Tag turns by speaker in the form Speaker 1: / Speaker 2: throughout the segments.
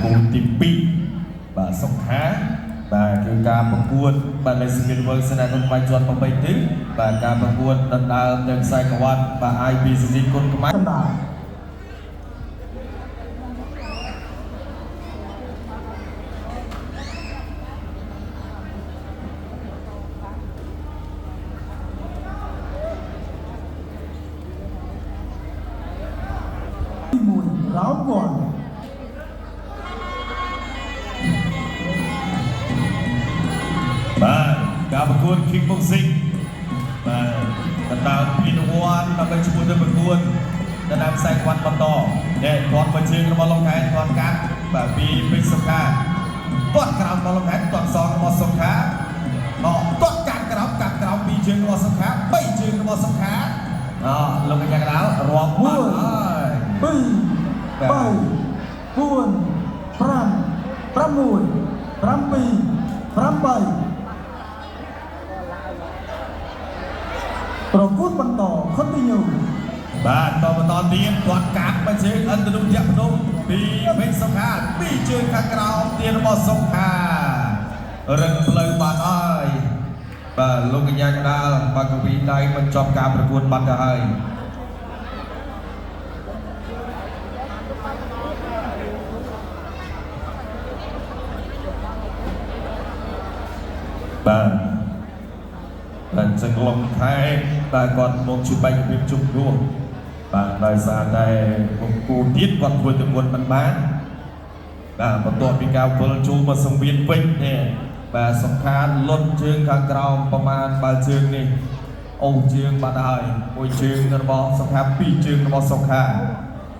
Speaker 1: គូទី2បាទសុខាបាទគឺការប្រកួតបាទលេសមានវើសេនាគុណខ្មែរជាន់8ទិសបាទការប្រកួតដណ្ដើមនឹងខ្សែក្រវ៉ាត់បាទ IPCC គុណខ្មែរ
Speaker 2: កណ្ដាលទី1 round 1
Speaker 1: បាទការប្រកួត Kickboxing បាទដណ្ដើមពានរង្វាន់ដើម្បីឈ្មោះទៅប្រកួតដណ្ដើមខ្សែក្រវ៉ាត់បន្តនេះទាត់មួយជើងរបស់លោកខែទាត់កាត់បាទពីពេជ្រសុខាទាត់ក្រោមរបស់លោកខែទាត់សងរបស់សុខាមកទាត់កាត់ក្រោមកាត់ក្រោមពីរជើងរបស់សុខាបីជើងរបស់សុខាអលោកកញ្ញាកដាលរាប់បាត់ហើយ
Speaker 2: 2 3 4 5 6 7 8ប្រកួតបន្ត continue
Speaker 1: បាទតបន្តទៀតគាត់កាត់មួយជើងអន្តនុយៈភ្នំពីពេជ្រសុខាពីរជើងខាងក្រោមទៀតរបស់សុខារឹងផ្លូវបាត់ហើយបាទលោកកញ្ញាកដាលបាទកវីដៃបញ្ចប់ការប្រកួតបាត់ទៅហើយបាទបាទចឹងលំខែតែគាត់មកជួយបែកភាពជុំនោះបាទដោយសារតែគូទៀតគាត់ធ្វើទម្ងន់មិនបានបាទបន្ទាប់ពីការវិលចូលមកសង្វៀនវិញនេះបាទសំខាន់លុតជើងខាងក្រោមប្រមាណបើជើងនេះអូសជើងបាត់ហើយមួយជើងរបស់សុខាពីរជើងរបស់សុខា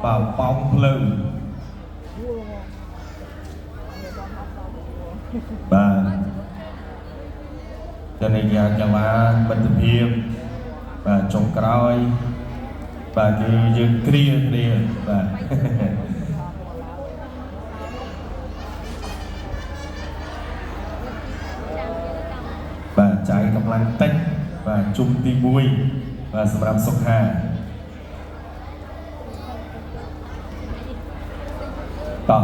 Speaker 1: បាទប៉ោងភ្លើងបាទ តនីយាកលាមិត្តភាពបាទចុងក្រោយបាទគឺយើងគ្រាគ្នាបាទ បាទចាយកម្លាំងតិចបាទជុំទី1បាទសម្រាប់សុខាតោះ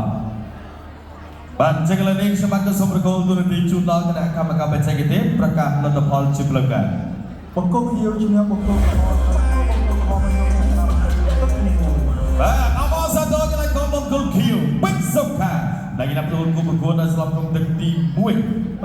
Speaker 1: បាទអញ្ចឹងឥឡូវនេះខ្ញុំបាទក៏សូមប្រកល់ទូរនទីជូនដល់គណៈកម្មការបច្ចេកទេសប្រកាសលទ្ធផលជាផ្លូវការ
Speaker 2: បង្គោលខៀវឈ្នះបង្គោលក្រហមបង្គោលក្រហមក្នុងឆ្នាំទឹកទី1
Speaker 1: បាទអបអរសាទរកន្លែងកងបង្គោលខៀវពេជ្រសុខាដែលគេណាប់ទទួលគូប្រកួតនៅស្លាប់ក្នុងទឹកទី1